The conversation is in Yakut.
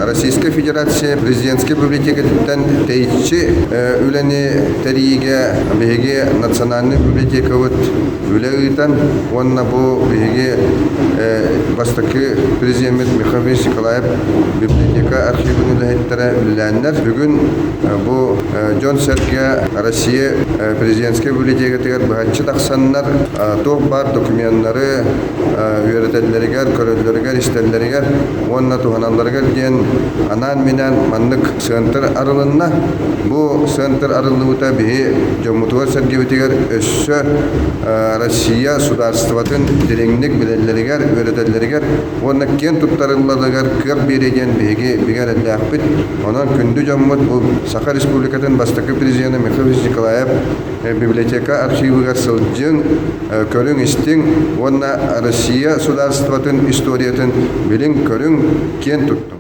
Российскай Федерация президентскэй библиотекатыттан тэйиччи үлэни тэрийиигэ биһиги национальнай библиотекабыт үлэ ыытан уонна бу биһиги бастакы президеммит Михаил Николаев библиотека архивын үлэһиттэрэ үлэлээннэр бүгүн бу дьон-сэргэ Россия президентскэй библиотекатыгар быһаччы тахсаннар туох баар докуменнары үөрэтэллэригэр, көрөллөрүгэр, истэллэригэр уонна туһаналларыгар диэн анаан-минээн маннык сыантыр арылынна. Бу сыантыр арыллыбыта биһи дьоммутугар-сэргэбитигэр өссө Россия судаарыстыбатын дириҥник билэллэригэр, үөрэтэллэригэр уонна киэн туттарылларыгар кыах биэриэ диэн биһиги бигэ эрэллээхпит. Онон күндү дьоммут бу Саха Республикатын бастакы президенэ Михаил Николаев библиотека архивыгар сылдьыҥ, көрүҥ-истиҥ уонна Россия судаарыстыбатын историятын билиҥ-көрүҥ, киэн туттуҥ.